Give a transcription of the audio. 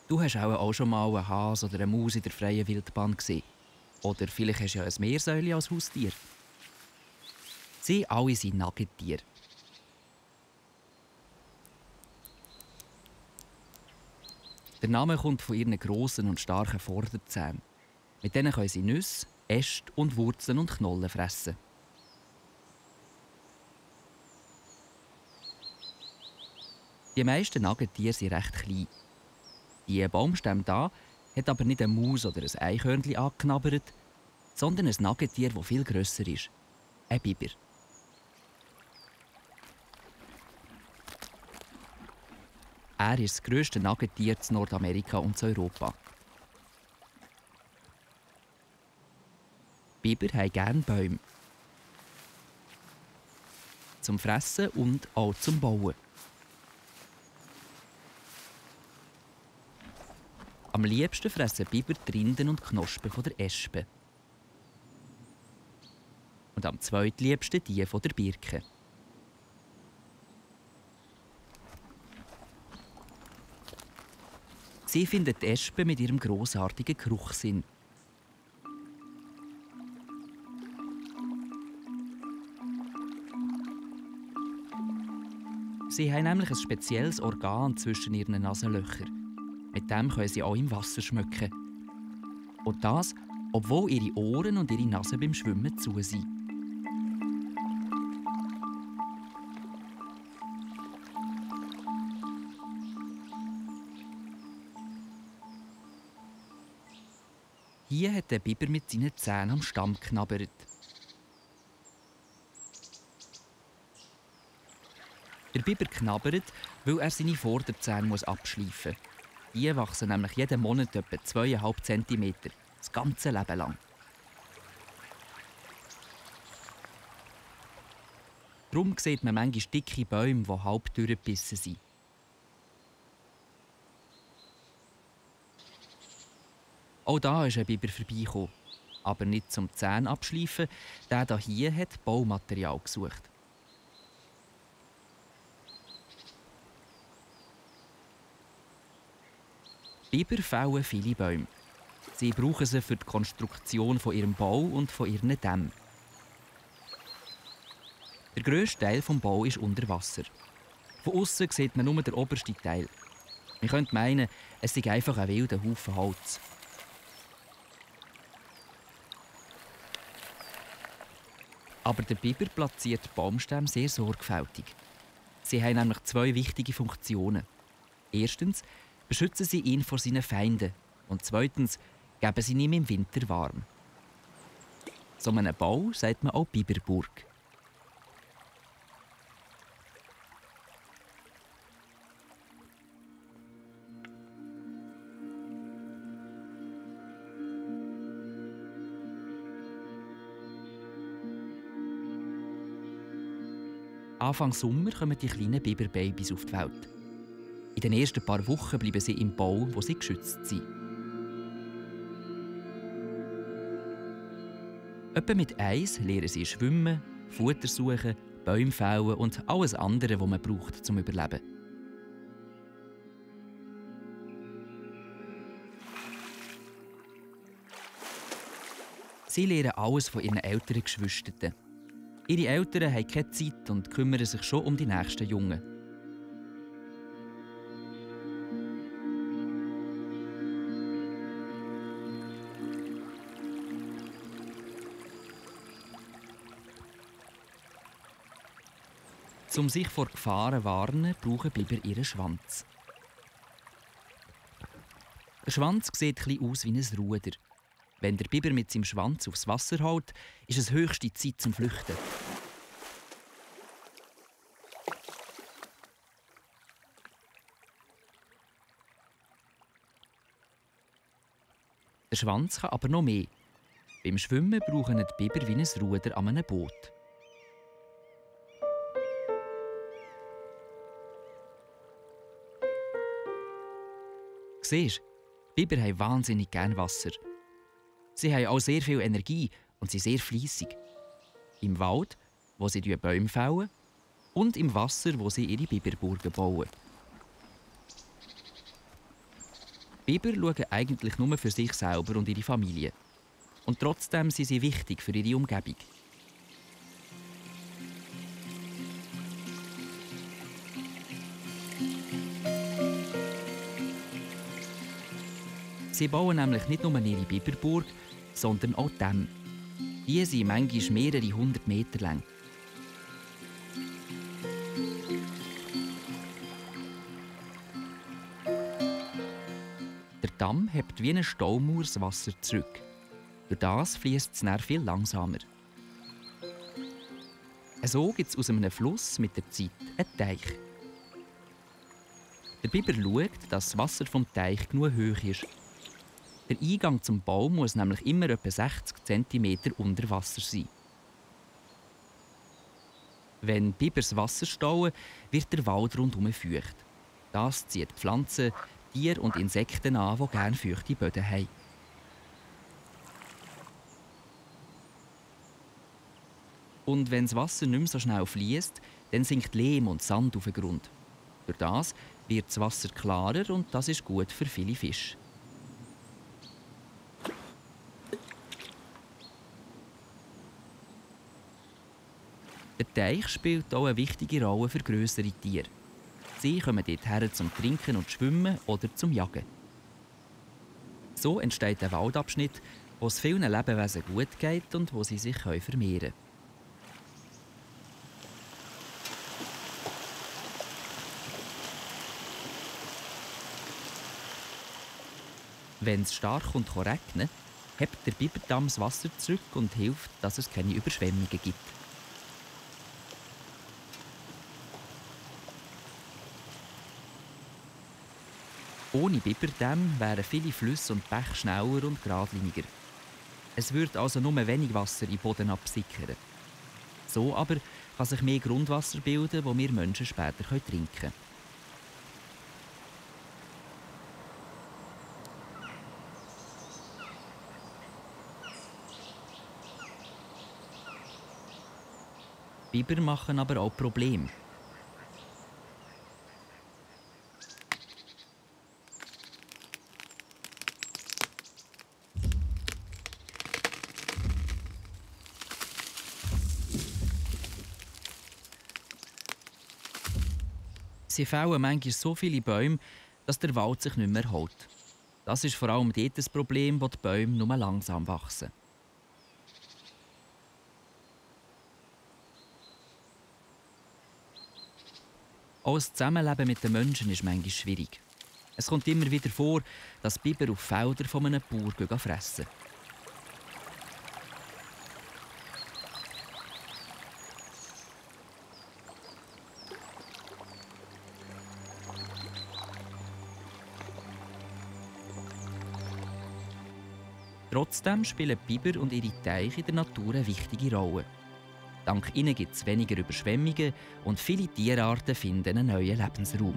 Du hast auch schon mal einen Hase oder eine Maus in der freien Wildbahn gesehen. Oder vielleicht hast du ja ein Meersäule als Haustier. Sie alle sind Nagetiere. Der Name kommt von ihren grossen und starken Vorderzähnen. Mit denen können sie Nüsse, Äste und Wurzeln und Knollen fressen. Die meisten Nagetiere sind recht klein. Die Baumstämme hier hat aber nicht eine Maus oder ein Eichhörnchen angeknabbert, sondern ein Nagetier, das viel grösser ist. Ein Biber. Er ist das grösste Nagetier in Nordamerika und in Europa. Biber haben gerne Bäume. Zum Fressen und auch zum Bauen. Am liebsten fressen Biber die Rinden und Knospen von der Espe. Und am zweitliebsten die von der Birke. Sie finden die Espe mit ihrem grossartigen Geruchssinn. Sie haben nämlich ein spezielles Organ zwischen ihren Nasenlöchern. Mit dem können sie auch im Wasser schmecken. Und das, obwohl ihre Ohren und ihre Nase beim Schwimmen zu sind. Hier hat der Biber mit seinen Zähnen am Stamm geknabbert. Der Biber knabbert, weil er seine Vorderzähne abschleifen muss. Die wachsen nämlich jeden Monat etwa 2,5 cm, das ganze Leben lang. Darum sieht man manchmal dicke Bäume, die halb durchgebissen sind. Auch da ist ein Biber vorbeigekommen, aber nicht zum Zähne abschleifen. Der hier hat Baumaterial gesucht. Biber fällen viele Bäume. Sie brauchen sie für die Konstruktion von ihrem Bau und von ihren Dämmen. Der grösste Teil des Baus ist unter Wasser. Von außen sieht man nur den obersten Teil. Man könnte meinen, es sei einfach ein wilder Haufen Holz. Aber der Biber platziert die Baumstämme sehr sorgfältig. Sie haben nämlich zwei wichtige Funktionen. Erstens beschützen sie ihn vor seinen Feinden und zweitens geben sie ihm im Winter warm. So einem Bau sagt man auch Biberburg. Anfang Sommer kommen die kleinen Biberbabys auf die Welt. In den ersten paar Wochen bleiben sie im Bau, wo sie geschützt sind. Etwa mit 1 lernen sie schwimmen, Futter suchen, Bäume fällen und alles andere, was man braucht, zum Überleben. Sie lernen alles von ihren älteren Geschwistern. Ihre Eltern haben keine Zeit und kümmern sich schon um die nächsten Jungen. Um sich vor Gefahren zu warnen, brauchen Biber ihren Schwanz. Der Schwanz sieht etwas aus wie ein Ruder. Wenn der Biber mit seinem Schwanz aufs Wasser hält, ist es höchste Zeit zum Flüchten. Der Schwanz kann aber noch mehr. Beim Schwimmen brauchen die Biber wie ein Ruder an einem Boot. Siehst du, Biber haben wahnsinnig gerne Wasser. Sie haben auch sehr viel Energie und sind sehr fleissig. Im Wald, wo sie Bäume fällen, und im Wasser, wo sie ihre Biberburgen bauen. Biber schauen eigentlich nur für sich selber und ihre Familie. Und trotzdem sind sie wichtig für ihre Umgebung. Sie bauen nämlich nicht nur ihre Biberburg, sondern auch Dämme. Die sind manchmal mehrere 100 Meter lang. Der Damm hebt wie eine Staumauer das Wasser zurück. Durch das fließt es dann viel langsamer. So gibt es aus einem Fluss mit der Zeit einen Teich. Der Biber schaut, dass das Wasser vom Teich genug hoch ist. Der Eingang zum Baum muss nämlich immer etwa 60 cm unter Wasser sein. Wenn Bibers Wasser stauen, wird der Wald rundherum feucht. Das zieht Pflanzen, Tiere und Insekten an, die gerne feuchte Böden haben. Und wenn das Wasser nicht mehr so schnell fließt, dann sinkt Lehm und Sand auf den Grund. Durch das wird das Wasser klarer und das ist gut für viele Fische. Der Teich spielt auch eine wichtige Rolle für grössere Tiere. Sie kommen dort her zum Trinken und Schwimmen oder zum Jagen. So entsteht ein Waldabschnitt, wo es vielen Lebewesen gut geht und wo sie sich vermehren können. Wenn es stark und regnet, hebt der Biberdamm das Wasser zurück und hilft, dass es keine Überschwemmungen gibt. Ohne Biberdämme wären viele Flüsse und Bäche schneller und geradliniger. Es würde also nur wenig Wasser in den Boden absickern. So aber kann sich mehr Grundwasser bilden, das wir Menschen später trinken können. Biber machen aber auch Probleme. Sie fällen manchmal so viele Bäume, dass der Wald sich nicht mehr erholt. Das ist vor allem dort das Problem, wo die Bäume nur langsam wachsen. Auch das Zusammenleben mit den Menschen ist manchmal schwierig. Es kommt immer wieder vor, dass Biber auf Felder von einem Bauern fressen. Trotzdem spielen Biber und ihre Teiche in der Natur eine wichtige Rolle. Dank ihnen gibt es weniger Überschwemmungen und viele Tierarten finden einen neuen Lebensraum.